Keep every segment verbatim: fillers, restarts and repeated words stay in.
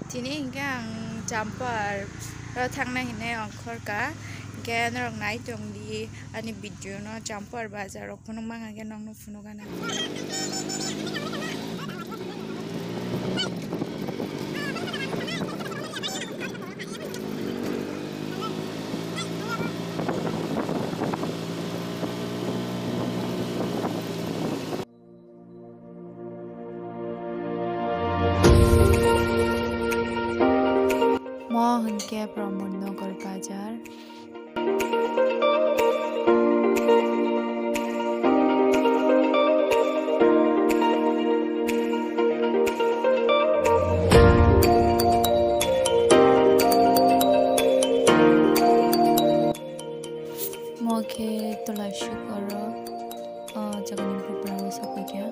Tini hingke ang Champar ro thangna hinui ongkhorka, hingke norok nai tongdi ani video no, Champar bazar rok phunuk mang hingke nokno phunuk gana. Mo hingke Pramod Nagar bazar. Mo khe Tulashik oro, o jagani buphang o sok paikha.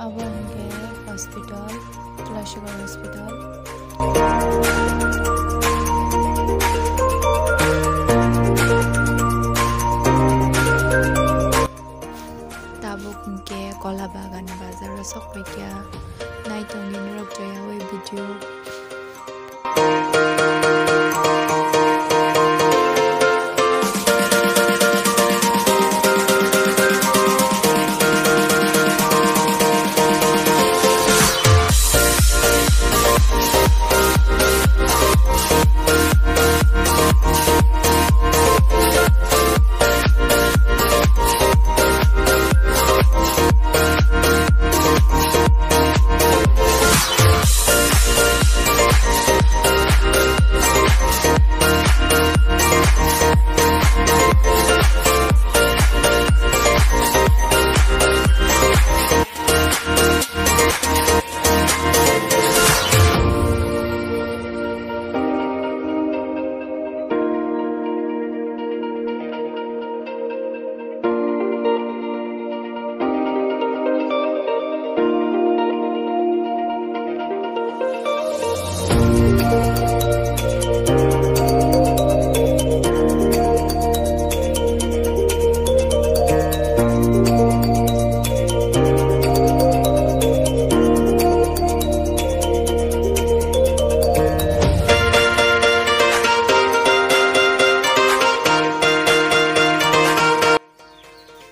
Abo hwnkhe hospital, Tulashik oro hospital. Tabuk hwnkhe Kola Bagan bazar o sok paikha. Nai tongdi norok joya o video.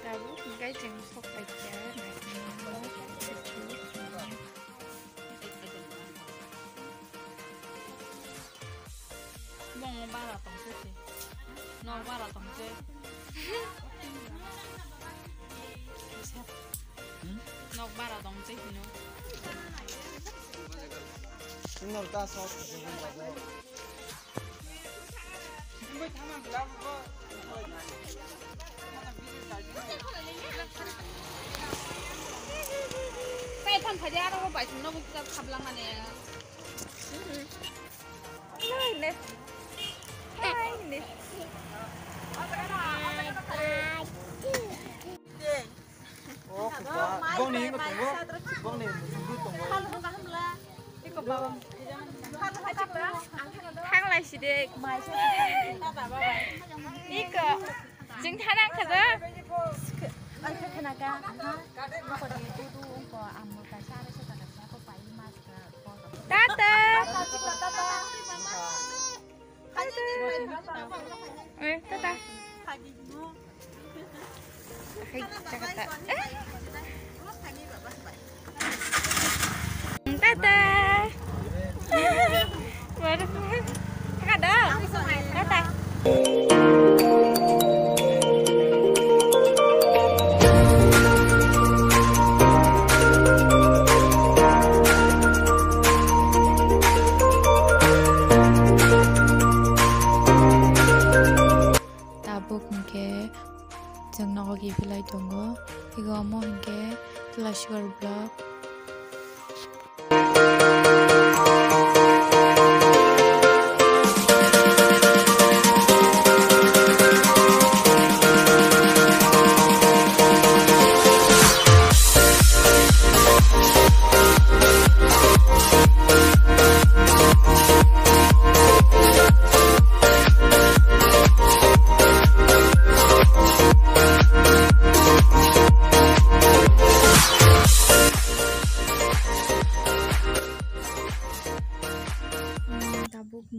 Tabuk hingke chwng sok paikha, naitugmano. Bongni bara tongse se. Nok bara tongse. Nok bara tongse hino. Nok ta sok. Kai tham phaidi aro bai thumno bo kisa khabla mane. Nai ne. Nai ne. Bongni hingo tongo. Bongni hingo tongo. Thanglai side. Iko. Jing thanang khaja. Tata. Eh, tata. Hai, jaga ta. Eh. Tata. Baru. Kada. Tata. Tabuk hwnkhe chwng nogo kiphilai tongo. Ego omo hwnkhe Tulashikar block.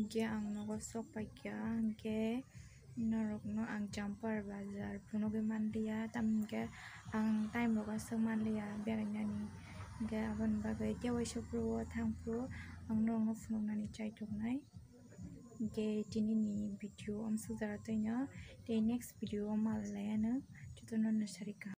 Hinkhe ang nogo sok paikha, hinkhe norokno ang Jampar bazar phunugwi manliya, tamni hinkhe ang time rok aswk manliya berainani. Hinkhe aboni bagwi tei waisa phuru o thang phuru ang norokno phunuknani chai tongnai. Hinkhe tinini video amsuk jora twino, tei next video o malai anw, jotono no sarikha.